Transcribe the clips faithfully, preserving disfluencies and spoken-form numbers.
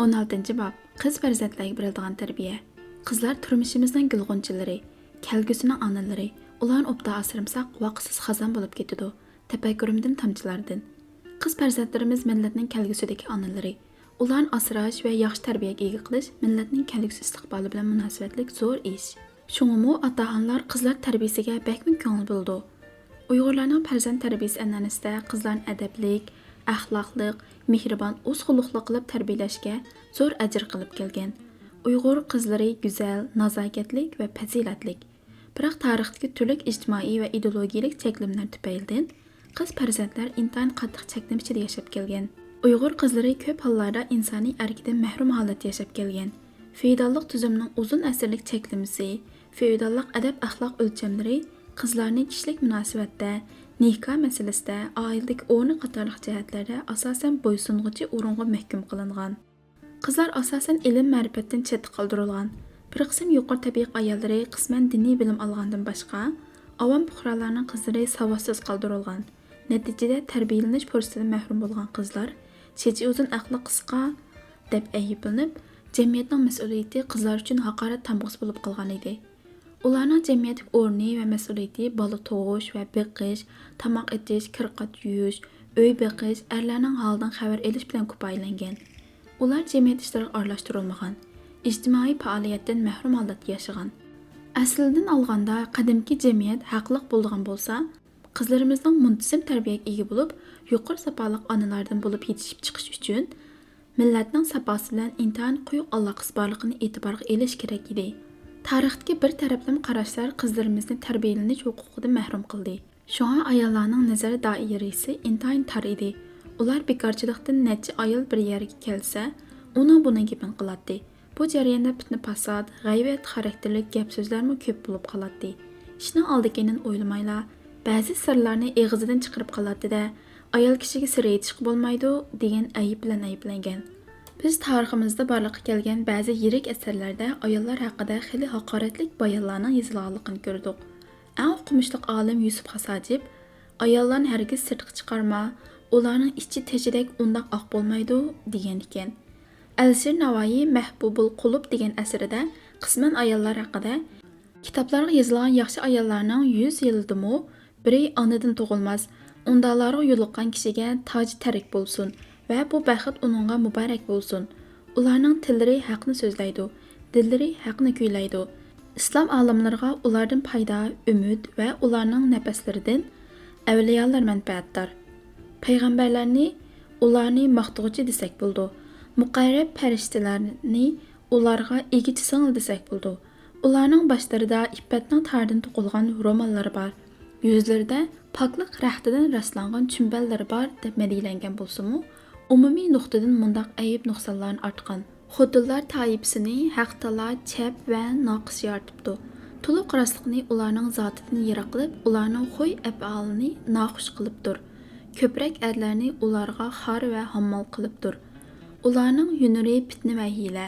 ئون ئالتىنچى باب، قىز پەرزەنتلەرگە بېرىلىدىغان تەربىيە. قىزلار تۇرمۇشىمىزنىڭ گۈل-غۇنچىلىرى، كەلگۈسىنىڭ ئانىلىرى. ئۇلارنى ئوبدان ئاسرىمىساق، ۋاقىتسىز خازان بولۇپ كېتىدۇ. تەپەككۇرۇمدىن تامچىلاردىن. قىز پەرزەنتلىرىمىز مىللەتنىڭ كەلگۈسىدىكى ئانىلىرى. ئۇلارنى ئاسراش ۋە ياخشى تەربىيەگە ئىگە قىلىش مىللەتنىڭ كەلگۈسى ئىستىقبالى بىلەن مۇناسىۋەتلىك زور ئىش. شۇڭىمۇ ئاتا-ئانىلار قىزلار تەربىيىسىگە بەكمۇ كۆڭۈل بۆلىدۇ. ئۇيغۇرلارنىڭ پەرزەنت تەربىيىسى ئەنئەنىسىدە قىزلارنى ئەدەپلىك، ئەخلاقلىق، مېھرىبان، ئوزۇقلۇقلۇق قىلىپ تەربىيەلەشكە زور ئەجىر قىلىپ كەلگەن. ئۇيغۇر قىزلىرى گۈزەل، نازاكەتلىك ۋە پەزىلەتلىك. بىراق تارىختىكى تۈرلۈك ئىجتىمائىي ۋە ئىدېئولوگىيەلىك چەكلىمىلەر تۈپەيلىدىن قىز پەرزەنتلەر ئىنتايىن قاتتىق چەكلىمە ئىچىدە ياشاپ كەلگەن. ئۇيغۇر قىزلىرى كۆپ ھاللاردا ئىنسانىي ئەركىدىن مەھرۇم ھالەتتە ياشاپ كەلگەن. فېئوداللىق تۈزۈمنىڭ ئۇزۇن ئەسىرلىك چەكلىمىسى، فېئوداللىق ئەدەپ-ئەخلاق ئۆلچەملىرى قىزلارنى كىشىلىك مۇناسىۋەتتە، نىكاھ مەسىلىسىدە، ئائىلىدىكى ئورنى قاتارلىق جەھەتلەردە ئاساسەن بويسۇنغۇچى ئورۇنغا مەھكۇم قىلىنغان. قىزلار ئاساسەن ئىلىم-مەرىپەتتىن چەتتە قالدۇرۇلغان. بىر قىسىم يۇقىرى تەبىقە ئاياللىرى قىسمەن دىنىي بىلىم ئالغاندىن باشقا، ئاۋام پۇقرالارنىڭ قىزلىرى ساۋاتسىز قالدۇرۇلغان. نەتىجىدە تەربىيەلىنىش پۇرسىتىدىن مەھرۇم بولغان قىزلار، چېچى ئۇزۇن، ئەقلى قىسقا، دەپ ئەيىبلىنىپ، جەمئىيەتنىڭ مەسئۇلىيىتى قىزلار ئۈچۈن ھاقارەت تامغىسى بولۇپ قالغان ئىدى. ئۇلارنىڭ جەمئىيەتتىكى ئورنى ۋە مەسئۇلىيىتى بالا تۇغۇش ۋە بېقىش، تاماق ئېتىش، كىر-قات يۇيۇش، ئۆي بېقىش، ئەرلەرنىڭ ھالىدىن خەۋەر ئېلىش بىلەن كۇپايىلەنگەن. ئۇلار جەمئىيەت ئىشلىرىغا ئارىلاشتۇرۇلمىغان، ئىجتىمائىي پائالىيەتتىن مەھرۇم ھالەتتە ياشىغان. ئەسلىدىن ئالغاندا، قەدىمكى جەمئىيەت ھەقلىق بولىدىغان بولسا، قىزلىرىمىزنىڭ مۇنتىزىم تەربىيەگە ئىگە بولۇپ، يۇقىرى ساپالىق ئانىلاردىن بولۇپ يېتىشىپ چىقىش ئۈچۈن، مىللەتنىڭ ساپاسى بىلەن ئىنتايىن قويۇق ئالاقىسى بارلىقىنى ئېتىبارغا ئېلىش كېرەك ئىدى. تارىختىكى بىر تەرەپلىمە قاراشلار قىزلىرىمىزنى تەربىيەلىنىش ھوقۇقىدىن مەھرۇم قىلدى. شۇڭا ئاياللارنىڭ نەزەر دائىرىسى ئىنتايىن تار ئىدى. ئۇلار بىكارچىلىقتىن نەچچە ئايال بىر يەرگە كەلسە، ئۇنىڭ بۇنىڭ گېپىنى قىلاتتى. بۇ جەرياندا پىتنە-پاسات، غەيۋەت خاراكتېرلىك گەپ-سۆزلەرمۇ كۆپ بولۇپ قالاتتى. ئىشنىڭ ئالدى-كەينىنى ئويلىمايلا، بەزى سىرلارنى ئېغىزىدىن چىقىرىپ قالاتتى-دە، «ئايال كىشىگە سىر ئېيتىشقا بولمايدۇ» دېگەن ئەيىب بىلەن ئەيىبلەنگەن. بىز تارىخىمىزدا بارلىققا كەلگەن بەزى يىرىك ئەسەرلەردە ئاياللار ھەققىدە خېلى ھاقارەتلىك بايانلارنىڭ يېزىلغانلىقىنى كۆردۇق. ئەڭ ئوقۇمۇشلۇق ئالىم يۈسۈپ خاساجىپ، «ئاياللارنى ھەرگىز سىرتقا چىقارما، ئۇلارنىڭ ئىچى تېشىدەك ئۇنداق ئاق بولمايدۇ» دېگەن ئىكەن. ئەلىشىر ناۋايى مەھبۇبۇل قۇلۇب دېگەن ئەسىرىدە قىسمەن ئاياللار ھەققىدە، كىتابلارغا يېزىلغان ياخشى ئاياللارنىڭ يۈز يىلىدىمۇ بىرى ئانىدىن تۇغۇلماس، ئۇنداقلارغا يولۇققان كىشىگە تاج تەرك بولسۇن ۋە بۇ بەخت ئۇنىڭغا مۇبارەك بولسۇن. ئۇلارنىڭ تىللىرى ھەقنى سۆزلەيدۇ، دىللىرى ھەقنى كۈيلەيدۇ. ئىسلام ئالىملىرىغا ئۇلاردىن پايدا، ئۈمىد ۋە ئۇلارنىڭ نەپەسلىرىدىن ئەۋلىيالار مەنپەئەتدار. پەيغەمبەرلەرنى ئۇلارنى ماختىغۇچى دېسەك بولىدۇ. مۇقەررەب پەرىشتىلەرنى ئۇلارغا ئىگىچە سىڭىل دېسەك بولىدۇ. ئۇلارنىڭ باشلىرىدا ئىپپەتنىڭ تارىدىن توقۇلغان روماللىرى بار. يۈزلىرىدە پاكلىق رەختىدىن راسلانغان چۈمبەللىرى بار، دەپ مەدھىيلەنگەن بولسىمۇ، ئومۇمىي نۇقتىدىن مۇنداق ئەيىب نۇقسانلارنى ئارتقان. خوتۇنلار تائىپىسىنى ھەق تالا، چەپ ۋە ناقىس يارىتىپتۇ. تولۇق راستلىقنى ئۇلارنىڭ زاتىدىن يىراق قىلىپ، ئۇلارنىڭ خۇي-ئەپئالىنى ناخۇش قىلىپتۇر. كۆپرەك ئەرلەرنى ئۇلارغا خار ۋە ھاممال قىلىپتۇر. ئۇلارنىڭ ھۈنىرى پىتنە ۋە ھىيلە،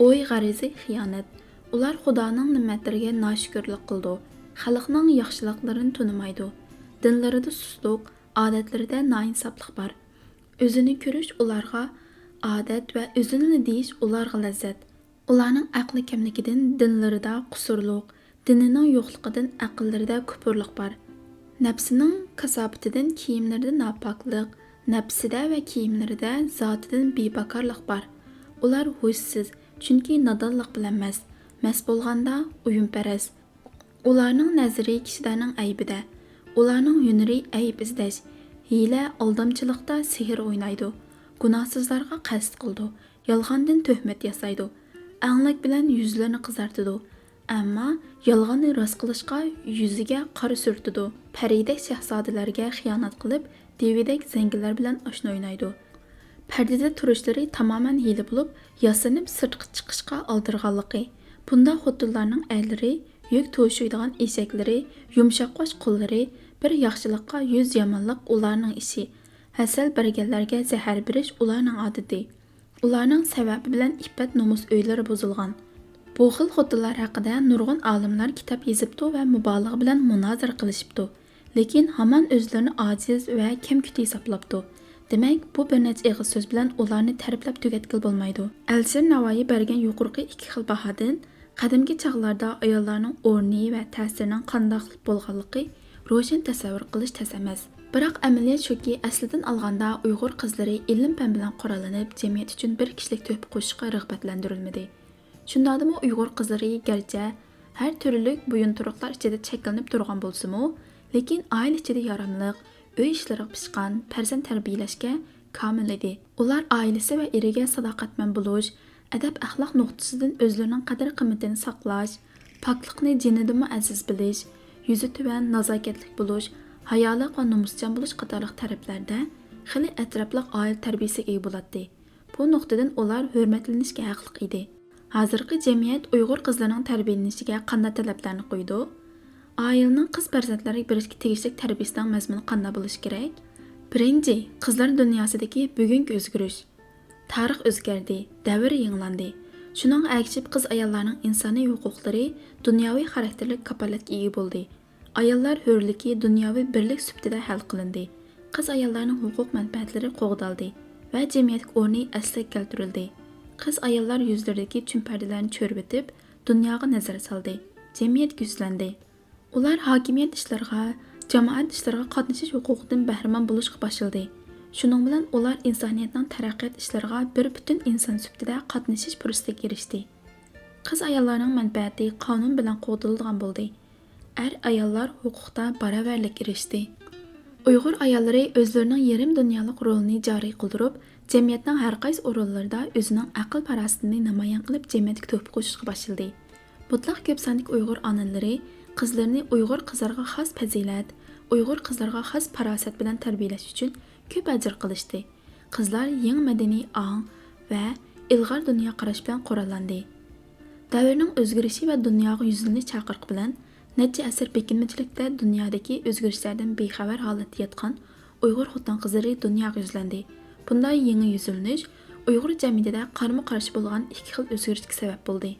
ئوي غەرىزى خىيانەت. ئۇلار خۇدانىڭ نېمەتلىرىگە ناشۈكۈرلۈك قىلىدۇ، خەلقنىڭ ياخشىلىقلىرىنى تونۇمايدۇ. دىنلىرىدا سۇسلۇق، ئادەتلىرىدە نائىنساپلىق بار. ئۆزىنى كۆرۈش ئۇلارغا ئادەت ۋە ئۆزىنىلا دېيىش ئۇلارغا لەززەت. ئۇلارنىڭ ئەقلى كەملىكىدىن دىنلىرىدا قۇسۇرلۇق، دىنىنىڭ يوقلۇقىدىن ئەقىللىرىدە كۇپۇرلۇق بار. نەپسىنىڭ كاساپىتىدىن كىيىملىرىدە ناپاكلىق، نەپسىدە ۋە كىيىملىرىدە زاتىدىن بىباكارلىق بار. ئۇلار ھوشسىز، چۈنكى نادانلىق بىلەن مەست، مەست بولغاندا ئويۇنپەرەس. ئۇلارنىڭ نەزىرى كىشىلەرنىڭ ئەيىبىدە، ئۇلارنىڭ ھۈنىرى ئەيىب ئىزدەش، ھىيلە، ئالدامچىلىقتا سېھىر ئوينايدۇ، گۇناھسىزلارغا قەست قىلىدۇ، يالغاندىن تۆھمەت ياسايدۇ، ئەڭلىك بىلەن يۈزلىرىنى قىزارتىدۇ. ئەمما يالغاننى راست قىلىشقا يۈزىگە قارا سۈرتىدۇ، پەرىدەك شاھزادىلەرگە خىيانەت قىلىپ، دېۋىدەك زەڭگىلەر بىلەن ئاشنا ئوينايدۇ. پەردىدە تۇرۇشلىرى تامامەن ھىيلە بولۇپ، ياسىنىپ سىرتقا چىقىشقا ئالدىرىغانلىقى. بۇنداق خوتۇنلارنىڭ ئەرلىرى، يۈك توشۇيدىغان ئېشەكلىرى، يۇمشاقباش قوللىرى، بىر ياخشىلىققا يۈز يامانلىق ئۇلارنىڭ ئىشى. ھەسەل بەرگەنلەرگە زەھەر بېرىش ئۇلارنىڭ ئادىتى. ئۇلارنىڭ سەۋەبى بىلەن ئىپپەت-نومۇس ئۆيلىرى بۇزۇلغان. بۇ خىل خوتۇنلار ھەققىدە نۇرغۇن ئالىملار كىتاب يېزىپتۇ ۋە مۇبالىغە بىلەن مۇنازىرە قىلىشىپتۇ. لېكىن ھامان ئۆزلىرىنى ئاجىز ۋە كەم-كۈتى ھېسابلاپتۇ. دېمەك، بۇ بىر نەچچە ئېغىز سۆز بىلەن ئۇلارنى تەرىپلەپ تۈگەتكىلى بولمايدۇ. ئەلىسىر ناۋايى بەرگەن يۇقىرىقى ئىككى خىل باھادىن قەدىمكى چاغلاردا ئاياللارنىڭ ئورنى ۋە تەسىرىنىڭ قانداقلىق بولغانلىقى روشەن تەسەۋۋۇر قىلىش تەس ئەمەس. بىراق ئەمەلىيەت شۇكى، ئەسلىدىن ئالغاندا ئۇيغۇر قىزلىرى ئىلىم-پەن بىلەن قوراللىنىپ، جەمئىيەت ئۈچۈن بىر كىشىلىك تۆھپە قوشۇشقا رىغبەتلەندۈرۈلمىدى. شۇنداقتىمۇ ئۇيغۇر قىزلىرى گەرچە ھەر تۈرلۈك بويۇنتۇرۇقلار ئىچىدە چەكلىنىپ تۇرغان بولسىمۇ، لېكىن ئائىلە ئىچىدە ياراملىق، ئۆي ئىشلىرىغا پىشقان، پەرزەنت تەربىيەلەشكە كامىل ئىدى. ئۇلار ئائىلىسى ۋە ئېرىگە ساداقەتمەن بولۇش، ئەدەپ-ئەخلاق نۇقتىسىدىن ئۆزلىرىنىڭ قەدىر-قىممىتىنى ساقلاش، پاكلىقنى جېنىدىنمۇ ئەزىز بىلىش، يۈزى تۆۋەن، نازاكەتلىك بولۇش، ھايالىق ۋە نومۇسچان بولۇش قاتارلىق تەرەپلەردە خېلى ئەتراپلىق ئائىلە تەربىيەسىگە ئىگە بولاتتى. بۇ نۇقتىدىن ئۇلار ھۆرمەتلىنىشكە ھەقلىق ئىدى. ھازىرقى جەمئىيەت ئۇيغۇر قىزلىرىنىڭ تەربىيەلىنىشىگە قانداق تەلەپلەرنى قويىدۇ؟ ئائىلىنىڭ قىز پەرزەنتلەرگە بېرىشكە تېگىشلىك تەربىيەسىنىڭ مەزمۇنى قانداق بولۇشى كېرەك؟ بىرىنچى، قىزلار دۇنياسىدىكى بۈگۈنكى ئۆزگىرىش. تارىخ ئۆزگەردى، دەۋر يېڭىلاندى. شۇنىڭغا ئەگىشىپ، قىز-ئاياللارنىڭ ئىنسانىي ھوقۇقلىرى دۇنياۋى خاراكتېرلىك كاپالەتكە ئىگە بولدى. ئاياللار ھۆرلۈكى دۇنياۋى بىرلىك سۈپىتىدە ھەل قىلىندى. قىز-ئاياللارنىڭ ھوقۇق-مەنپەئەتلىرى قوغدالدى ۋە جەمئىيەتتىكى ئورنى ئەسلىگە كەلتۈرۈلدى. قىز-ئاياللار يۈزلىرىدىكى چۈمپەردىلەرنى چۆرۈۋېتىپ، دۇنياغا نەزەر سالدى. جەمئىيەت يۈزلەندى. ئۇلار ھاكىمىيەت ئىشلىرىغا، جامائەت ئىشلىرىغا قاتنىشىش ھوقۇقىدىن بەھرىمەن بولۇشقا باشلىدى. شۇنىڭ بىلەن ئۇلار ئىنسانىيەتنىڭ تەرەققىيات ئىشلىرىغا بىر پۈتۈن ئىنسان سۈپىتىدە قاتنىشىش پۇرسىتىگە ئېرىشتى. قىز-ئاياللارنىڭ مەنپەئەتى قانۇن بىلەن قوغدىلىدىغان بولدى. ئەر-ئاياللار ھوقۇقتا باراۋەرلىككە ئېرىشتى. ئۇيغۇر ئاياللىرى ئۆزلىرىنىڭ يېرىم دۇنيالىق رولىنى جارى قىلدۇرۇپ، جەمئىيەتنىڭ ھەر قايسى ئورۇنلىرىدا ئۆزىنىڭ ئەقىل-پاراسىتىنى نامايان قىلىپ، جەمئىيەتكە تۆھپە قوشۇشقا باشلىدى. مۇتلەق كۆپ ساندىكى ئۇيغۇر ئانىلىرى قىزلىرىنى ئۇيغۇر قىزلارغا خاس پەزىلەت، ئۇيغۇر قىزلارغا خاس پاراسەت بىلەن تەربىيەلەش ئۈچۈن كۆپ ئەجىر قىلىشتى. قىزلار يېڭى مەدەنىي ئاڭ ۋە ئىلغار دۇنيا قاراش بىلەن قوراللاندى. دەۋرنىڭ ئۆزگىرىشى ۋە دۇنياغا يۈزلىنىش چاقىرىقى بىلەن نەچچە ئەسىر بېكىنمىچىلىكتە دۇنيادىكى ئۆزگىرىشلەردىن بىخەۋەر ھالەتتە ياتقان ئۇيغۇر خوتۇن-قىزلىرى دۇنياغا يۈزلەندى. بۇنداق يېڭى يۈزلىنىش ئۇيغۇر جەمئىيىتىدە قارىمۇ-قارشى بولغان ئىككى خىل ئۆزگىرىشكە سەۋەب بولدى.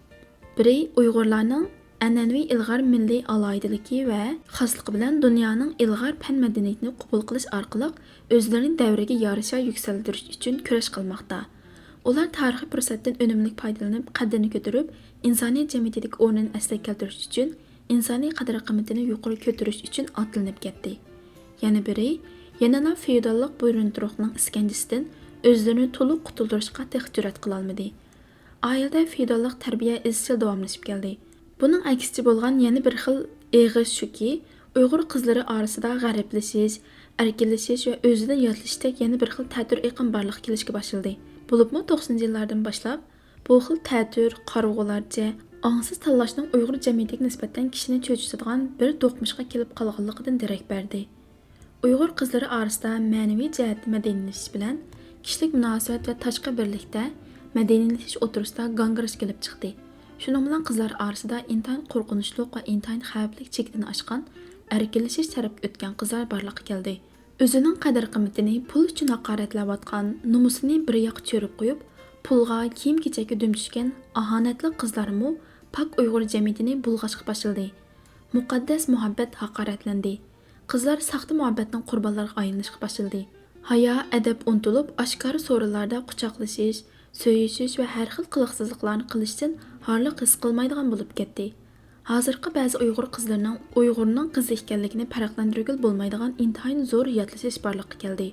بىرى، ئۇيغۇرلارنىڭ ئەنئەنىۋى ئىلغار مىللىي ئالاھىدىلىكى ۋە خاسلىقى بىلەن دۇنيانىڭ ئىلغار پەن مەدەنىيىتىنى قوبۇل قىلىش ئارقىلىق ئۆزلىرىنى دەۋرگە يارىشا يۈكسەلدۈرۈش ئۈچۈن كۈرەش قىلماقتا. ئۇلار تارىخىي پۇرسەتتىن ئۈنۈملۈك پايدىلىنىپ، قەددىنى كۆتۈرۈپ، ئىنسانىيەت جەمئىيىتىدىكى ئورنىنى ئەسلىگە كەلتۈرۈش ئۈچۈن، ئىنسانىي قەدىر-قىممىتىنى يۇقىرى كۆتۈرۈش ئۈچۈن ئاتلىنىپ كەتتى. يەنە بىرى، يەنىلا فېئوداللىق بويۇنتۇرۇقنىڭ ئىسكەنجىسىدىن ئۆزلىرىنى تولۇق قۇتۇلدۇرۇشقا تېخى جۈرئەت قىلالمىدى. ئائىلىدە فېئوداللىق تەربىيە ئىزچىل داۋاملىشىپ كەلدى. بۇنىڭ ئەكسىچە بولغان يەنە بىر خىل ئېغىش شۇكى، ئۇيغۇر قىزلىرى ئارىسىدا غەرىبلىشىش، ئەركىنلىشىش ۋە ئۆزىدىن ياتلىشىشتەك يەنە بىر خىل تەتۈر ئېقىم بارلىققا كېلىشكە باشلىدى. بولۇپمۇ توقسىنىنچى يىللاردىن باشلاپ، بۇ خىل تەتۈر، قارىغۇلارچە، ئاڭسىز تاللاشنىڭ ئۇيغۇر جەمئىيىتىگە نىسبەتەن كىشىنى چۆچۈتىدىغان بىر دوقمۇشقا كېلىپ قالغانلىقىدىن دېرەك بەردى. ئۇيغۇر قىزلىرى ئارىسىدا مەنىۋى جەھەتتە مەدەنىيلىشىش بىلەن كىشىلىك مۇناسىۋەت ۋە تاشقى بىرلىكتە مەدەنىيلىشىش ئوتتۇرىسىدا گاڭگىراش كېلىپ چىقتى. شۇنىڭ بىلەن قىزلار ئارىسىدا ئىنتايىن قورقۇنچلۇق ۋە ئىنتايىن خەۋپلىك چېكىدىن ئاشقان ئەركىنلىشىش تەرەپكە ئۆتكەن قىزلار بارلىققا كەلدى. ئۆزىنىڭ قەدىر-قىممىتىنى پۇل ئۈچۈن ھاقارەتلەۋاتقان، نومۇسىنى بىر ياققا چۆرۈپ قويۇپ، پۇلغا، كىيىم-كېچەككە دۈم چۈشكەن ئاھانەتلىك قىزلارمۇ پاك ئۇيغۇر جەمئىيىتىنى بۇلغاشقا باشلىدى. مۇقەددەس مۇھەببەت ھاقارەتلەندى. قىزلار ساختا مۇھەببەتنىڭ قۇربانلىرىغا ئايلىنىشقا باشلىدى. ھايا، ئەدەپ ئۇنتۇلۇپ، ئاشكارا سورۇنلاردا قۇچاقلىشىش، سۆيۈشۈش ۋە ھەر خىل قىلىقسىزلىقلارنى قىلىشتىن ھارلىق ھېس قىلمايدىغان بولۇپ كەتتى. ھازىرقى بەزى ئۇيغۇر قىزلىرىنىڭ ئۇيغۇرنىڭ قىزى ئىكەنلىكىنى پەرقلەندۈرگىلى بولمايدىغان ئىنتايىن زور ياتلىشىش بارلىققا كەلدى.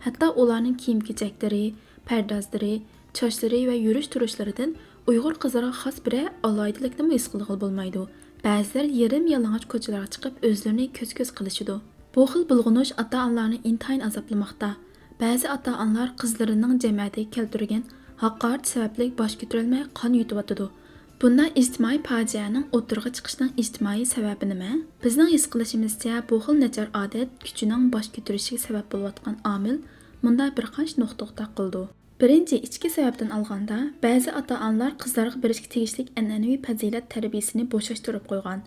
ھەتتا ئۇلارنىڭ كىيىم-كېچەكلىرى، پەردازلىرى، چاچلىرى ۋە يۈرۈش-تۇرۇشلىرىدىن ئۇيغۇر قىزلىرىغا خاس بىرەر ئالاھىدىلىكنىمۇ ھېس قىلغىلى بولمايدۇ. بەزىلەر يېرىم يالىڭاچ كوچىلارغا چىقىپ، ئۆزلىرىنى كۆز-كۆز قىلىشىدۇ. بۇ خىل بۇلغىنىش ئاتا-ئانىلارنى ئىنتايىن ئازابلىماقتا. بەزى ئاتا-ئانىلار قىزلىرىنىڭ جەمەتىگە كەلتۈرگەن ھاقارىتى سەۋەبلىك باش كۆتۈرەلمەي قان يۇتۇۋاتىدۇ. بۇنداق ئىجتىمائىي پاجىئەنىڭ ئوتتۇرىغا چىقىشىنىڭ ئىجتىمائىي سەۋەبى نېمە؟ بىزنىڭ ھېس قىلىشىمىزچە، بۇ خىل ناچار ئادەت كۈچىنىڭ باش كۆتۈرۈشىگە سەۋەب بولۇۋاتقان ئامىل مۇندا بىر قانچە نۇقتىغا تاقىلىدۇ. بىرىنچى، ئىچكى سەۋەبتىن ئالغاندا، بەزى ئاتا-ئانىلار قىزلارغا بېرىشكە تېگىشلىك ئەنئەنىۋى پەزىلەت تەربىيەسىنى بوشاشتۇرۇپ قويغان.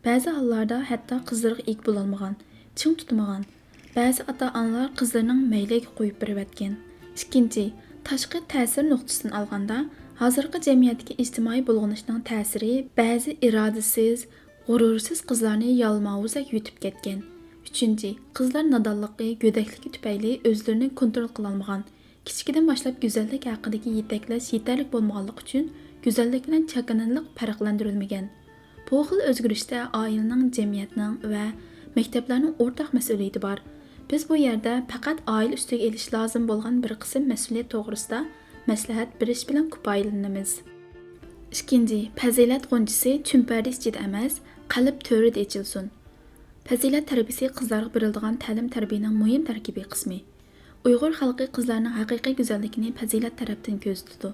بەزى ھاللاردا ھەتتا قىزلىرىغا ئىگە بولالمىغان، چىڭ تۇتمىغان. بەزى ئاتا-ئانىلار قىزلىرىنىڭ مەيلىگە قويۇپ بېرىۋەتكەن. ئىككىنچى، تاشقى تەسىر نۇقتىسىدىن ئالغاندا، ھازىرقى جەمئىيەتتىكى ئىجتىمائىي بۇلغىنىشنىڭ تەسىرى بەزى ئىرادىسىز، غۇرۇرسىز قىزلارنى يالماۋۇزدەك يۇتۇپ كەتكەن. ئۈچىنچى، قىزلار نادانلىقى، گۆدەكلىكى تۈپەيلى ئۆزلىرىنى كونترول قىلالمىغان. كىچىكىدىن باشلاپ گۈزەللىك ھەققىدىكى يېتەكلەش يېتەرلىك بولمىغانلىقى ئۈچۈن گۈزەللىك بىلەن چاكىنىلىق پەرقلەندۈرۈلمىگەن. بۇ خىل ئۆزگىرىشتە ئائىلىنىڭ، جەمئىيەتنىڭ ۋە مەكتەپلەرنىڭ ئورتاق مەسئۇلىيىتى بار. بىز بۇ يەردە پەقەت ئائىلە ئۈستىگە ئېلىش لازىم بولغان بىر قىسىم مەسئۇلىيەت توغرىسىدا مەسلىھەت بېرىش بىلەن كۇپايىلىنىمىز. ئىككىنچى، پەزىلەت غۇنچىسى چۈمپەردە ئىچىدە ئەمەس، قەلب تۆرىدە ئېچىلسۇن. پەزىلەت تەربىيىسى قىزلارغا بېرىلىدىغان تەلىم-تەربىيەنىڭ مۇھىم تەركىبىي قىسمى. ئۇيغۇر خەلقى قىزلارنىڭ ھەقىقىي گۈزەللىكىنى پەزىلەت تەرەپتىن كۆزىتىدۇ.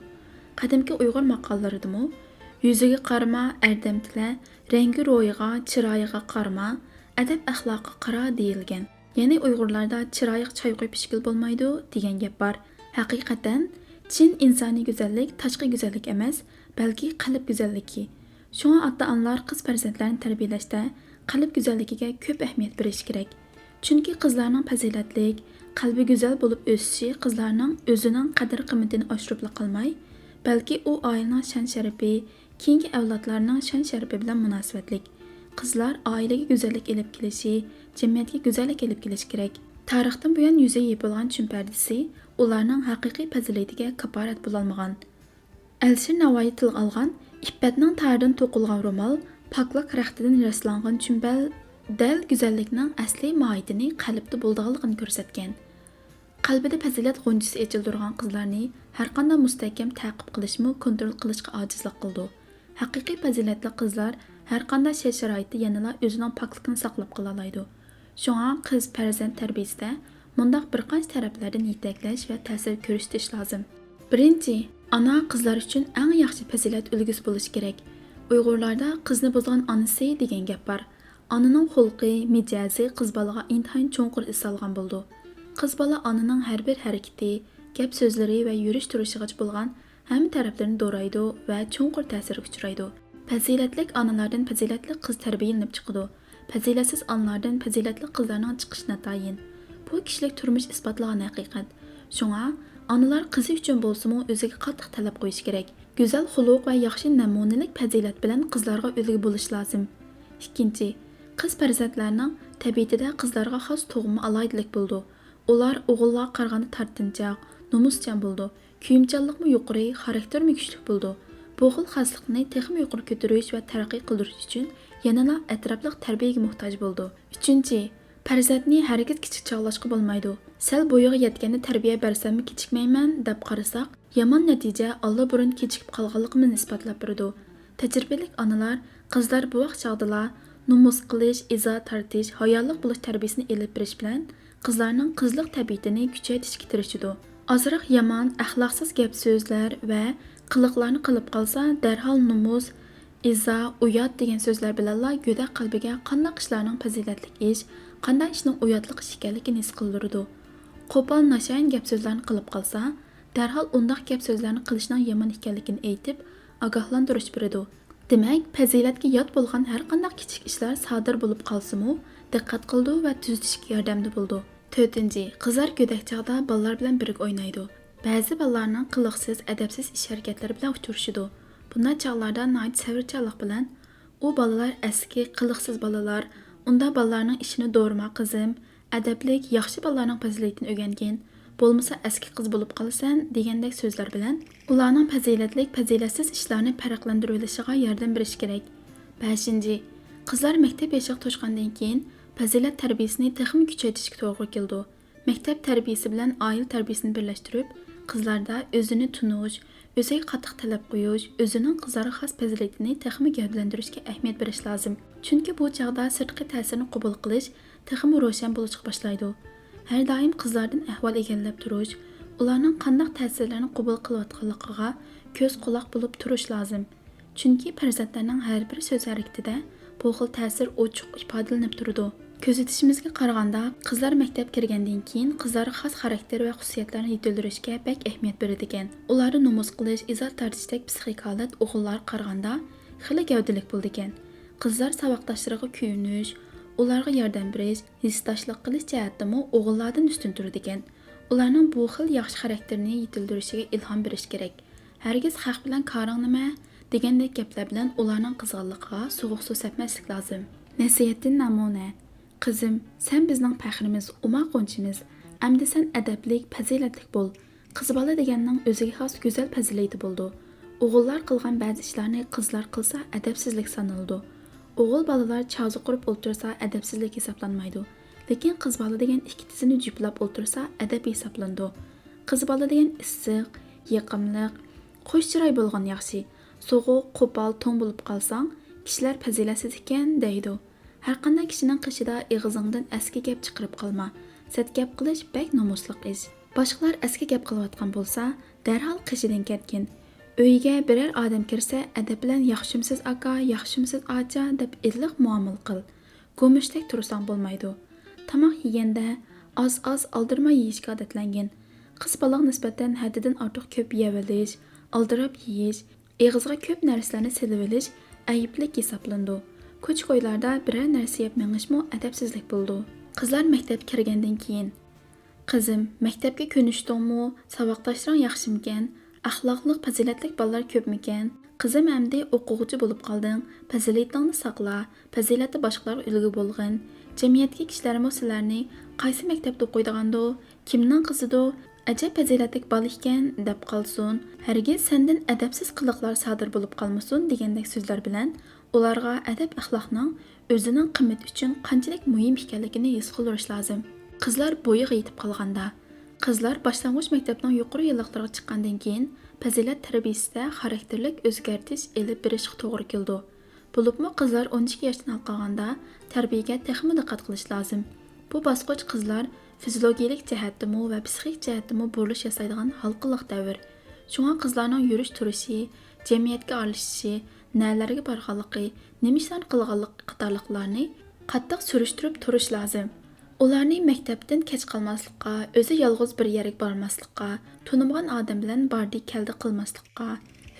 قەدىمكى ئۇيغۇر ماقاللىرىدىمۇ، «يۈزىگە قارىما، ئەردەم تىلە، رەڭگى روھىغا، چىرايىغا قارىما، ئەدەپ-ئەخلاققا قارا» دېيىلگەن. يەنى ئۇيغۇرلاردا «چىرايىغا چاي قۇيۇپ ئىچكىلى بولمايدۇ» دېگەن گەپ بار. ھەقىقەتەن، چىن ئىنسانىي گۈزەللىك تاشقى گۈزەللىك ئەمەس، بەلكى قەلب گۈزەللىكى. شۇڭا ئاتا-ئانىلار قىز پەرزەنتلەرنى تەربىيەلەشتە قەلب گۈزەللىكىگە كۆپ ئەھمىيەت بېرىش كېرەك. چۈنكى قىزلارنىڭ پەزىلەتلىك، قەلبى گۈزەل بولۇپ ئۆسۈشى قىزلارنىڭ ئۆزىنىڭ قەدىر-قىممىتىنى ئاشۇرۇپلا قالماي، بەلكى ئۇ ئائىلىنىڭ شان-شەرىپى، كېيىنكى ئەۋلادلارنىڭ شان-شەرىپى بىلەن مۇناسىۋەتلىك. قىزلار ئائىلىگە گۈزەللىك ئېلىپ كېلىشى، جەمئىيەتكە گۈزەللىك ئېلىپ كېلىشى كېرەك. تارىختىن بۇيان يۈزى يېپىلغان چۈمپەردىسى ئۇلارنىڭ ھەقىقىي پەزىلىتىگە كاپالەت بولالمىغان. ئەلىشىر ناۋايى تىلغا ئالغان «ئىپپەتنىڭ تارىدىن توقۇلغان رومال، پاكلىق رەختىدىن رەتلانغان چۈمبەل» دەل گۈزەللىكنىڭ ئەسلىي ماھىيىتىنى قەلبتە بولىدىغانلىقىنى كۆرسەتكەن. قەلبىدە پەزىلەت غۇنچىسى ئېچىلدۇرغان قىزلارنى ھەرقانداق مۇستەھكەم تەقىب قىلىشمۇ كونترول قىلىشقا ئاجىزلىق قىلىدۇ. ھەقىقىي پەزىلەتلىك قىزلار ھەرقانداق شەرت-شارائىتتا يەنىلا ئۆزىنىڭ پاكلىقىنى ساقلاپ قالالايدۇ. شۇڭا قىز پەرزەنت تەربىيىسىدە مۇنداق بىر قانچە تەرەپلەردىن يېتەكلەش ۋە تەسىر كۆرسىتىش لازىم. بىرىنچى، ئانا قىزلار ئۈچۈن ئەڭ ياخشى پەزىلەت ئۈلگىسى بولۇشى كېرەك. ئۇيغۇرلاردا «قىزنى بۇزغان ئانىسى» دېگەن گەپ بار. ئانىنىڭ خۇلقى، مىجەزى قىز بالىغا ئىنتايىن چوڭقۇر ئىز سالغان بولىدۇ. قىز بالا ئانىنىڭ ھەر بىر ھەرىكىتى، گەپ-سۆزلىرى ۋە يۈرۈش-تۇرۇشىغىچە بولغان ھەممە تەرەپلىرىنى دورايدۇ ۋە چوڭقۇر تەسىرگە ئۇچرايدۇ. پەزىلەتلىك ئانىلاردىن پەزىلەتلىك قىز تەربىيەلىنىپ چىقىدۇ. پەزىلەتسىز ئانىلاردىن پەزىلەتلىك قىزلارنىڭ چىقىشى ناتايىن. بۇ كىشىلىك تۇرمۇش ئىسپاتلىغان ھەقىقەت. شۇڭا، ئانىلار قىزى ئۈچۈن بولسىمۇ ئۆزىگە قاتتىق تەلەپ قويۇشى كېرەك. گۈزەل خۇلق ۋە ياخشى نەمۇنىلىك پەزىلەت بىلەن قىزلارغا ئۈلگە بولۇش لازىم. ئىككىنچى، قىز پەرزەنتلەرنىڭ تەبىئىتىدە قىزلارغا خاس تۇغما ئالاھىدىلىك بولىدۇ. ئۇلار ئوغۇللارغا قارىغاندا تارتىنچاق، نومۇسچان بولىدۇ. كۆيۈمچانلىقمۇ يۇقىرى، خاراكتېرمۇ كۈچلۈك بولىدۇ. بۇ خىل خاسلىقنى تېخىمۇ يۇقىرى كۆتۈرۈش ۋە تەرەققىي قىلدۇرۇش ئۈچۈن يەنىلا ئەتراپلىق تەربىيەگە موھتاج بولىدۇ. ئۈچىنچى، پەرزەنتنى ھەرگىز كىچىك چاغلاشقا بولمايدۇ. «سەل بويىغا يەتكەندە تەربىيە بەرسەممۇ كېچىكمەيمەن» دەپ قارىساق، يامان نەتىجە ئاللىبۇرۇن كېچىكىپ قالغانلىقىمىزنى ئىسپاتلاپ بېرىدۇ. تەجرىبىلىك ئانىلار قىزلار بۇ ۋاق چاغدىلا نومۇس قىلىش، ئىزا تارتىش، ھايالىق بولۇش تەربىيىسىنى ئېلىپ بېرىش بىلەن قىزلارنىڭ قىزلىق تەبىئىتىنى كۈچەيتىشكە تىرىشىدۇ. ئازراق يامان، ئەخلاقسىز گەپ-سۆزلەر ۋە قىلىقلارنى قىلىپ قالسا، دەرھال نومۇس، ئىزا، ئۇيات دېگەن سۆزلەر بىلەنلا گۆدەك قەلبىگە قانداق ئىشلارنىڭ پەزىلەتلىك ئىش، قانداق ئىشنىڭ ئۇياتلىق ئىش ئىكەنلىكىنى ھېس قىلدۇرىدۇ. قوپال، ناشايان گەپ-سۆزلەرنى قىلىپ قالسا، دەرھال ئۇنداق گەپ-سۆزلەرنى قىلىشنىڭ يامان ئىكەنلىكىنى ئېيتىپ، ئاگاھلاندۇرۇش بېرىدۇ. دېمەك، پەزىلەتكە يات بولغان ھەرقانداق كىچىك ئىشلار سادىر بولۇپ قالسىمۇ، دىققەت قىلىدۇ ۋە تۈزىتىشكە ياردەمدە بولىدۇ. تۆتىنچى، قىزلار گۆدەك چاغدا بالىلار بىلەن بىرگە ئوينايدۇ. بەزى بالىلارنىڭ قىلىقسىز، ئەدەپسىز ئىش-ھەرىكەتلىرى بىلەن ئۇچرىشىدۇ. بۇنداق چاغلاردا ناھايىتى سەۋرچانلىق بىلەن، «ئۇ بالىلار ئەسكى، قىلىقسىز بالىلار، ئۇنداق بالىلارنىڭ ئىشىنى دورىما، قىزىم، ئەدەپلىك، ياخشى بالىلارنىڭ پەزىلىتىنى ئۆگەنگىن، بولمىسا ئەسكى قىز بولۇپ قالىسەن» دېگەندەك سۆزلەر بىلەن ئۇلارنىڭ پەزىلەتلىك، پەزىلەتسىز ئىشلارنى پەرقلەندۈرۈۋېلىشىغا ياردەم بېرىش كېرەك. بەشىنچى، قىزلار مەكتەپ يېشىغا توشقاندىن كېيىن پەزىلەت تەربىيىسىنى تېخىمۇ كۈچەيتىشكە توغرا كېلىدۇ. مەكتەپ تەربىيىسى بىلەن ئائىلە تەربىيىسىنى بىرلەشتۈرۈپ، قىزلاردا ئۆزىنى تونۇش، ئۆزىگە قاتتىق تەلەپ قويۇش، ئۆزىنىڭ قىزلارغا خاس پەزىلىتىنى تېخىمۇ گەۋدىلەندۈرۈشكە ئەھمىيەت بېرىش لازىم. چۈنكى بۇ چاغدا سىرتقى تەسىرنى قوبۇل قىلىش تېخىمۇ روشەن بولۇشقا باشلايدۇ. ھەر دائىم قىزلاردىن ئەھۋال ئىگىلەپ تۇرۇش، ئۇلارنىڭ قانداق تەسىرلەرنى قوبۇل قىلىۋاتقانلىقىغا كۆز-قۇلاق بولۇپ تۇرۇش لازىم. چۈنكى پەرزەنتلەرنىڭ ھەر بىر سۆز-ھەرىكىتىدە بۇ خىل تەسىر ئوچۇق ئىپادىلىنىپ تۇرىدۇ. كۆزىتىشىمىزگە قارىغاندا، قىزلار مەكتەپ كىرگەندىن كېيىن قىزلارغا خاس خاراكتېر ۋە خۇسۇسىيەتلەرنى يېتىلدۈرۈشكە بەك ئەھمىيەت بېرىدىكەن. ئۇلاردا نومۇس قىلىش، ئىزا تارتىشتەك پىسخىك ھالەت ئوغۇللارغا قارىغاندا خېلى گەۋدىلىك بولىدىكەن. قىزلار ساۋاقداشلىرىغا كۆيۈنۈش، ئۇلارغا ياردەم بېرىش، ھېسداشلىق قىلىش جەھەتتىمۇ ئوغۇللاردىن ئۈستۈن تۇرىدىكەن. ئۇلارنىڭ بۇ خىل ياخشى خاراكتېرىنى يېتىلدۈرۈشىگە ئىلھام بېرىش كېرەك. ھەرگىز «خەق بىلەن كارىڭ نېمە؟» دېگەندەك گەپلەر بىلەن ئۇلارنىڭ قىزغىنلىقىغا سوغۇق سۇ سەپمەسلىك لازىم. نەسىھەتتىن نەمۇنە. قىزىم، سەن بىزنىڭ پەخرىمىز، ئوماق غۇنچىمىز. ئەمدى سەن ئەدەپلىك، پەزىلەتلىك بول. قىز بالا دېگەننىڭ ئۆزىگە خاس گۈزەل پەزىلىتى بولىدۇ. ئوغۇللار قىلغان بەزى ئىشلارنى قىزلار قىلسا ئەدەپسىزلىك سانىلىدۇ. ئوغۇل بالىلار چازا قۇرۇپ ئولتۇرسا ئەدەپسىزلىك ھېسابلانمايدۇ. لېكىن قىز بالا دېگەن ئىككى تىزىنى جۈپلەپ ئولتۇرسا ئەدەپ ھېسابلىنىدۇ. قىز بالا دېگەن ئىسسىق، يېقىملىق، خۇش چىراي بولغان ياخشى. سوغۇق، قوپال، توڭ بولۇپ قالساڭ، كىشىلەر پەزىلەتسىز ئىكەن دەيدۇ. ھەرقانداق كىشىنىڭ قېشىدا ئېغىزىڭدىن ئەسكى گەپ چىقىرىپ قالما. سەت گەپ قىلىش بەك نومۇسلۇق ئىش. باشقىلار ئەسكى گەپ قىلىۋاتقان بولسا، دەرھال قېشىدىن كەتكىن. ئۆيگە بىرەر ئادەم كىرسە، ئەدەپ بىلەن «ياخشىمسىز ئاكا، ياخشىمسىز ئاچا» دەپ ئىللىق مۇئامىلە قىل. گومۇشتەك تۇرساڭ بولمايدۇ. تاماق يېگەندە ئاز-ئاز ئالدىرىماي يېيىشكە ئادەتلەنگىن. قىز بالىغا نىسبەتەن ھەددىدىن ئارتۇق كۆپ يەۋېلىش، ئالدىراپ يېيىش، ئېغىزغا كۆپ نەرسىلەرنى سېلىۋېلىش ئەيىبلىك ھېسابلىنىدۇ. كوچا-كويلاردا بىرەر نەرسە يەپ مېڭىشمۇ ئەدەپسىزلىك بولىدۇ. قىزلار مەكتەپكە كىرگەندىن كېيىن. قىزىم، مەكتەپكە كۆنۈشتۈڭمۇ؟ ساۋاقداشلىرىڭ ياخشىمىكەن؟ ئەخلاقلىق، پەزىلەتلىك بالىلار كۆپمىكەن؟ قىزىم ئەمدى ئوقۇغۇچى بولۇپ قالدىڭ. پەزىلىتىڭنى ساقلا، پەزىلەتتە باشقىلارغا ئۈلگە بولغىن. جەمئىيەتتىكى كىشىلەرمۇ سىلەرنى «قايسى مەكتەپتە ئوقۇيدىغاندۇ؟ كىمنىڭ قىزىدۇ؟ ئەجەب پەزىلەتلىك بالا ئىكەن» دەپ قالسۇن. ھەرگىز «سەندىن ئەدەپسىز قىلىقلار سادىر بولۇپ قالمىسۇن» دېگەندەك سۆزلەر بىلەن ئۇلارغا ئەدەپ-ئەخلاقنىڭ ئۆزىنىڭ قىممىتى ئۈچۈن قانچىلىك مۇھىم ئىكەنلىكىنى ھېس قىلدۇرۇش لازىم. قىزلار بويىغا يېتىپ قالغاندا. قىزلار باشلانغۇچ مەكتەپنىڭ يۇقىرى يىللىقلىرىغا چىققاندىن كېيىن، پەزىلەت تەربىيىسىدە خاراكتېرلىك ئۆزگەرتىش ئېلىپ بېرىشقا توغرا كېلىدۇ. بولۇپمۇ قىزلار ئون ئىككى ياشتىن ھالقىغاندا تەربىيەگە تېخىمۇ دىققەت قىلىش لازىم. بۇ باسقۇچ قىزلار فىزىولوگىيەلىك جەھەتتىمۇ ۋە پسىخىك جەھەتتىمۇ بۇرۇلۇش ياسايدىغان ھالقىلىق دەۋر. شۇڭا قىزلارنىڭ يۈرۈش-تۇرۇشى، جەمئىيەتكە ئارىلىشىشى، نەلەرگە بارغانلىقى، نېمە ئىشلارنى قىلغانلىقى قاتارلىقلارنى قاتتىق سۈرۈشتۈرۈپ تۇرۇش لازىم. ئۇلارنى مەكتەپتىن كەچ قالماسلىققا، ئۆزى يالغۇز بىر يەرگە بارماسلىققا، تونۇمىغان ئادەم بىلەن باردى-كەلدى قىلماسلىققا،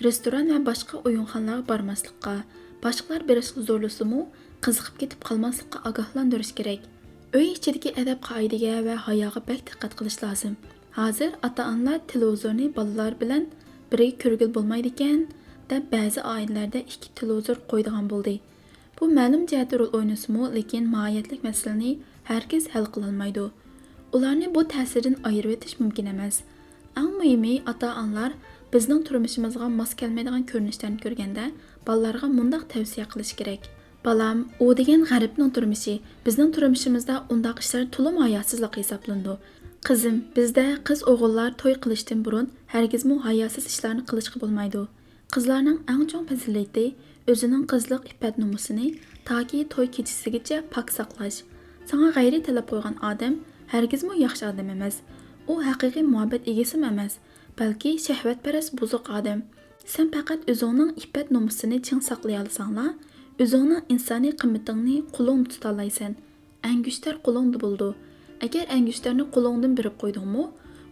رېستوران ۋە باشقا ئويۇنخانىلارغا بارماسلىققا، باشقىلار بېرىشقا زورلىسىمۇ، قىزىقىپ كېتىپ قالماسلىققا ئاگاھلاندۇرۇش كېرەك. ئۆي ئىچىدىكى ئەدەپ-قائىدىگە ۋە ھاياغا بەك دىققەت قىلىش لازىم. ھازىر ئاتا-ئانىلار تېلېۋىزورنى بالىلار بىلەن بىرگە كۆرگىلى بولمايدىكەن، دەپ بەزى ئائىلىلەردە ئىككى تېلېۋىزور قويىدىغان بولدى. بۇ مەلۇم جەھەتتە رول ئوينىسىمۇ، لېكىن ماھىيەتلىك مەسىلىنى ھەرگىز ھەل قىلالمايدۇ. ئۇلارنى بۇ تەسىردىن ئايرىۋېتىش مۇمكىن ئەمەس. ئەڭ مۇھىمى، ئاتا-ئانىلار بىزنىڭ تۇرمۇشىمىزغا ماس كەلمەيدىغان كۆرۈنۈشلەرنى كۆرگەندە، بالىلارغا مۇنداق تەۋسىيە قىلىش كېرەك: «بالام، ئۇ دېگەن غەربنىڭ تۇرمۇشى، بىزنىڭ تۇرمۇشىمىزدا ئۇنداق ئىشلار تولىمۇ ھاياسىزلىق ھېسابلىنىدۇ. قىزىم، بىزدە قىز-ئوغۇللار توي قىلىشتىن بۇرۇن ھەرگىزمۇ ھاياسىز ئىشلارنى قىلىشقا بولمايدۇ.» قىزلارنىڭ ئەڭ چوڭ پەزىلىتى ئۆزىنىڭ قىزلىق ئىپپەت-نومۇسىنى تاكى توي كېچىسىگىچە پاك ساقلاش. ساڭا غەيرىي تەلەپ قويغان ئادەم ھەرگىزمۇ ياخشى ئادەم ئەمەس. ئۇ ھەقىقىي مۇھەببەت ئىگىسىمۇ ئەمەس، بەلكى شەھۋەتپەرەس بۇزۇق ئادەم. سەن پەقەت ئۆزۈڭنىڭ ئىپپەت-نومۇسىنى چىڭ ساقلىيالىساڭلا، ئۆزۈڭنىڭ ئىنسانىي قىممىتىڭنى قولۇڭدا تۇتالايسەن. ئەنگۈشتەر قولۇڭدا بولىدۇ. ئەگەر ئەنگۈشتەرنى قولۇڭدىن بېرىپ قويدۇڭمۇ،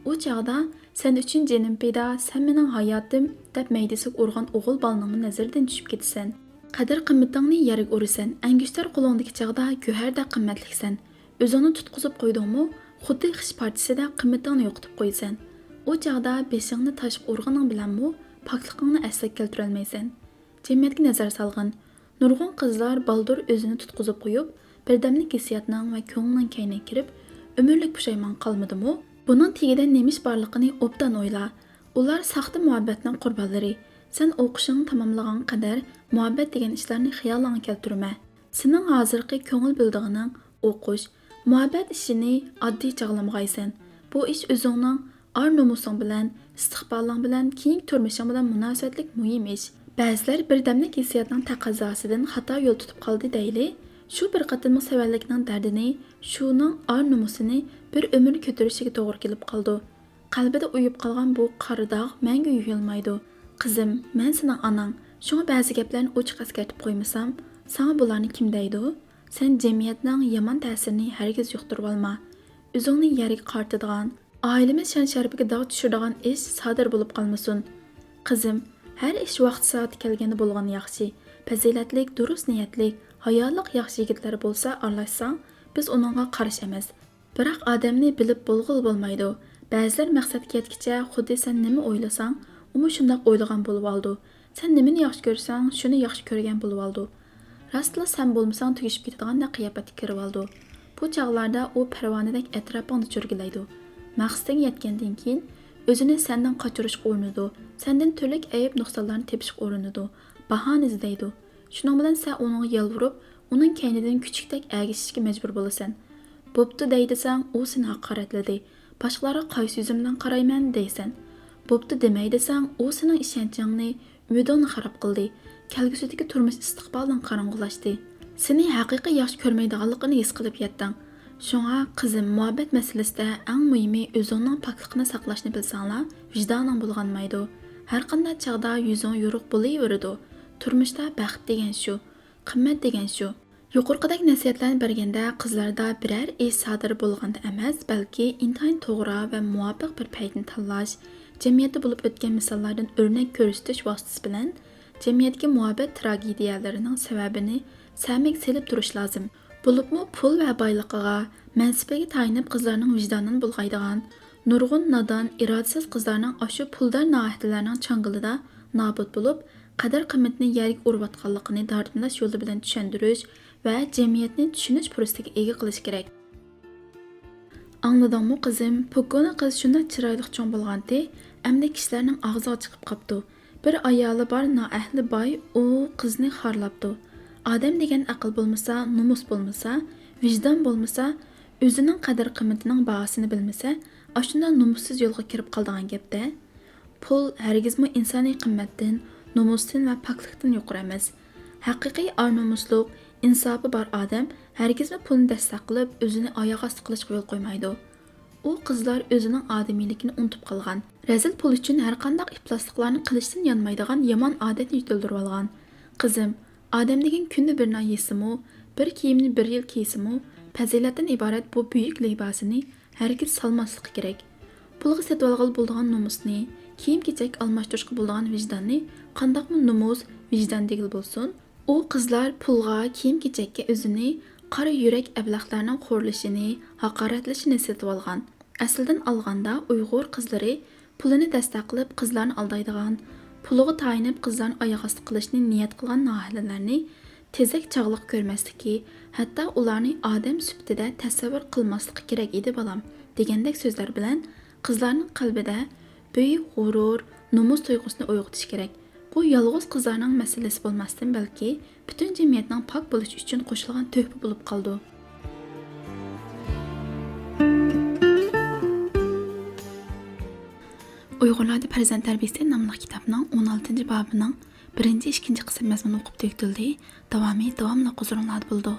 ئۇ چاغدا «سەن ئۈچۈن جېنىم پىدا، سەن مېنىڭ ھاياتىم» دەپ مەيدىسىگە ئۇرغان ئوغۇل بالىنىڭمۇ نەزىرىدىن چۈشۈپ كېتىسەن. قەدىر-قىممىتىڭنى يەرگە ئۇرىسەن. ئەنگۈشتەر قولۇڭدىكى چاغدا گۆھەردەك قىممەتلىكسەن. ئۆزۈڭنى تۇتقۇزۇپ قويدۇڭمۇ، خۇددى خىش پارچىسىدەك قىممىتىڭنى يوقىتىپ قويىسەن. ئۇ چاغدا بېشىڭنى تاشقا ئۇرغىنىڭ بىلەنمۇ پاكلىقىڭنى ئەسلىگە كەلتۈرەلمەيسەن. جەمئىيەتكە نەزەر سالغىن. نۇرغۇن قىزلار بالدۇر ئۆزىنى تۇتقۇزۇپ قويۇپ، بىردەملىك ھېسسىياتنىڭ ۋە كۆڭۈلنىڭ كەينىگە كىرىپ، ئۆمۈرلۈك پۇشايمان قالمىدىمۇ؟ بۇنىڭ تېگىدە نېمە ئىش بارلىقىنى ئوبدان ئويلا. ئۇلار ساختا مۇھەببەتنىڭ قۇربانلىرى. سەن ئوقۇشۇڭنى تاماملىغانغا قەدەر مۇھەببەت دېگەن ئىشلارنى خىيالىڭغا كەلتۈرمە. سېنىڭ ھازىرقى كۆڭۈل بۆلىدىغىنىڭ ئوقۇش. مۇھەببەت ئىشىنى ئاددىي چاغلىمىغايسەن. بۇ ئىش ئۆزۈڭنىڭ ئار-نومۇسۇڭ بىلەن، ئىستىقبالىڭ بىلەن، كېيىنكى تۇرمۇشۇڭ بىلەن مۇناسىۋەتلىك مۇھىم ئىش. بەزىلەر بىردەملىك ھېسسىياتنىڭ تەقەززاسىدىن خاتا يول تۇتۇپ قالدى دەيلى، شۇ بىر قېتىملىق سەۋەنلىكنىڭ دەردىنى، شۇنىڭ ئار-نومۇسىنى بىر ئۆمۈر كۆتۈرۈشىگە توغرا كېلىپ قالىدۇ. قەلبىدە ئۇيۇپ قالغان بۇ قارا داغ مەڭگۈ يۇيۇلمايدۇ. قىزىم، مەن سېنىڭ ئاناڭ، شۇڭا بەزى گەپلەرنى ئوچۇق ئەسكەرتىپ قويمىسام، ساڭا بۇلارنى كىم دەيدۇ؟ سەن جەمئىيەتنىڭ يامان تەسىرىنى ھەرگىز يۇقتۇرۇۋالما. ئۆزۈڭنى يەرگە قارىتىدىغان، ئائىلىمىز شان-شەرىپىگە داغ چۈشۈرىدىغان ئىش سادىر بولۇپ قالمىسۇن. قىزىم، ھەر ئىش ۋاقتى-سائىتى كەلگەندە بولغىنى ياخشى. پەزىلەتلىك، دۇرۇس نىيەتلىك، ھايالىق ياخشى يىگىتلەر بولسا ئارىلاشساڭ، بىز ئۇنىڭغا قارشى ئەمەس. بىراق ئادەمنى بىلىپ بولغىلى بولمايدۇ. بەزىلەر مەقسەتكە يەتكىچە خۇددى سەن نېمە ئويلىساڭ، ئۇمۇ شۇنداق ئويلىغان بولۇۋالىدۇ. سەن نېمىنى ياخشى كۆرسەڭ، شۇنى ياخشى كۆرگەن بولۇۋالىدۇ. راستلا سەن بولمىساڭ تۈگىشىپ كېتىدىغاندەك قىياپەتكە كىرىۋالىدۇ. بۇ چاغلاردا ئۇ پەرۋانىدەك ئەتراپىڭدا چۆرگىلەيدۇ. مەقسىتىگە يەتكەندىن كېيىن، ئۆزىنى سەندىن قاچۇرۇشقا ئۇرۇنىدۇ، سەندىن تۈرلۈك ئەيىب-نۇقسانلارنى تېپىشقا ئۇرۇنىدۇ، باھانە ئىزدەيدۇ. شۇنىڭ بىلەن سەن ئۇنىڭغا يالۋۇرۇپ، ئۇنىڭ كەينىدىن كۈچۈكتەك ئەگىشىشكە مەجبۇر بولىسەن. بوپتۇ دەي دېسەڭ، ئۇ سېنى ھاقارەتلىدى. باشقىلارغا قايسى يۈزۈم بىلەن قارايمەن دەيسەن. بوپتۇ دېمەي دېسەڭ، ئۇ سېنىڭ ئىشەنچىڭنى، ئۈمىدىڭنى خاراب قىلدى. كەلگۈسىدىكى تۇرمۇش ئىستىقبالىڭ قاراڭغۇلاشتى. سېنى ھەقىقىي ياخشى كۆرمەيدىغانلىقىنى ھېس قىلىپ يەتتىڭ. شۇڭا، قىزىم، مۇھەببەت مەسىلىسىدە ئەڭ مۇھىمى ئۆزۈڭنىڭ پاكلىقىنى ساقلاشنى بىلسەڭلا، ۋىجدانىڭ بۇلغانمايدۇ. ھەرقانداق چاغدا يۈزۈڭ يورۇق بولۇۋېرىدۇ. تۇرمۇشتا بەخت دېگەن شۇ، قىممەت دېگەن شۇ. يۇقىرىقىدەك نەسىھەتلەرنى بەرگەندە، قىزلاردا بىرەر ئىش سادىر بولغاندا ئەمەس، بەلكى ئىنتايىن توغرا ۋە مۇۋاپىق بىر پەيتنى تاللاش، جەمئىيەتتە بولۇپ ئۆتكەن مىساللاردىن ئۆرنەك كۆرسىتىش ۋاسىتىسى بىلەن جەمئىيەتتىكى مۇھەببەت تراگېدىيەلىرىنىڭ سەۋەبىنى سەمىگە سېلىپ تۇرۇش لازىم. بولۇپمۇ پۇل ۋە بايلىقىغا، مەنسىپىگە تايىنىپ قىزلارنىڭ ۋىجدانىنى بۇلغايدىغان، نۇرغۇن نادان، ئىرادىسىز قىزلارنىڭ ئاشۇ پۇلدار ناھىيەلەرنىڭ چاڭگىلىدا نابۇت بولۇپ، قەدىر-قىممىتىنى يەرگە ئۇرۇۋاتقانلىقىنى داردىملاش يولى بىلەن چۈشەندۈرۈش ۋە جەمئىيەتنى چۈشىنىش پۇرسىتىگە ئىگە قىلىش كېرەك. ئاڭلىدىڭمۇ، قىزىم؟ پوكونا قىز شۇنداق چىرايلىق چوڭ بولغانتى، ئەمدى كىشىلەرنىڭ ئاغزىغا چىقىپ قاپتۇ. بىر ئايالى بار نائەھلى باي ئۇ قىزنى خارلاپتۇ. ئادەم دېگەن ئەقىل بولمىسا، نومۇس بولمىسا، ۋىجدان بولمىسا، ئۆزىنىڭ قەدىر-قىممىتىنىڭ باھاسىنى بىلمىسە، ئاشۇنداق نومۇسسىز يولغا كىرىپ قالىدىغان گەپتە. پۇل ھەرگىزمۇ ئىنسانىي قىممەتتىن، نومۇستىن ۋە پاكلىقتىن يۇقىرى ئەمەس. ھەقىقىي ئار-نومۇسلۇق، ئىنساپى بار ئادەم ھەرگىزمۇ پۇلنى دەستەك قىلىپ، ئۆزىنى ئاياغ ئاستى قىلىشقا يول قويمايدۇ. ئۇ قىزلار ئۆزىنىڭ ئادىمىيلىكىنى ئۇنتۇپ قالغان. رەزىل پۇل ئۈچۈن ھەرقانداق ئىپلاسلىقلارنى قىلىشتىن يانمايدىغان يامان ئادەتنى يېتىلدۈرۈۋالغان. قىزىم، ئادەم دېگەن كۈندە بىر نان يېسىمۇ، بىر كىيىمنى بىر يىل كىيسىمۇ، پەزىلەتتىن ئىبارەت بۇ بۈيۈك لىباسىنى ھەرگىز سالماسلىقى كېرەك. پۇلغا سېتىۋالغىلى بولىدىغان نومۇسنى، كىيىم-كېچەك ئالماشتۇرۇشقا بولىدىغان ۋىجداننى قانداقمۇ نومۇس، ۋىجدان دېگىلى بولسۇن؟ ئۇ قىزلار پۇلغا، كىيىم-كېچەككە ئۆزىنى قارا يۈرەك ئەبلەخلەرنىڭ خورلىشىنى، ھاقارەتلىشىنى سېتىۋالغان. ئەسلىدىن ئالغاندا، ئۇيغۇر قىزلىرى پۇلىنى دەستەك قىلىپ، قىزلارنى ئالدايدىغان، پۇلىغا تايىنىپ، قىزلارنى ئاياغ ئاستى قىلىشنى نىيەت قىلغان ناھىيەلەرنى تېزەك چاغلىق كۆرمەسلىكى، ھەتتا ئۇلارنى ئادەم سۈپىتىدە تەسەۋۋۇر قىلماسلىقى كېرەك ئىدى، بالام، دېگەندەك سۆزلەر بىلەن قىزلارنىڭ قەلبىدە بۈيۈك غۇرۇر، نومۇس تۇيغۇسىنى ئويغىتىش كېرەك. بۇ يالغۇز قىزلارنىڭ مەسىلىسى بولماستىن، بەلكى پۈتۈن جەمئىيەتنىڭ پاك بولۇشى ئۈچۈن قوشۇلغان تۆھپە بولۇپ قالىدۇ. ئۇيغۇرلاردا پەرزەنت تەربىيىسى ناملىق كىتابنىڭ ئون ئالتىنچى بابىنىڭ بىرىنچى، ئىككىنچى قىسىم مەزمۇنى ئوقۇپ تۈگىتىلدى. داۋامى داۋاملىق ھۇزۇرۇڭلاردا بولىدۇ.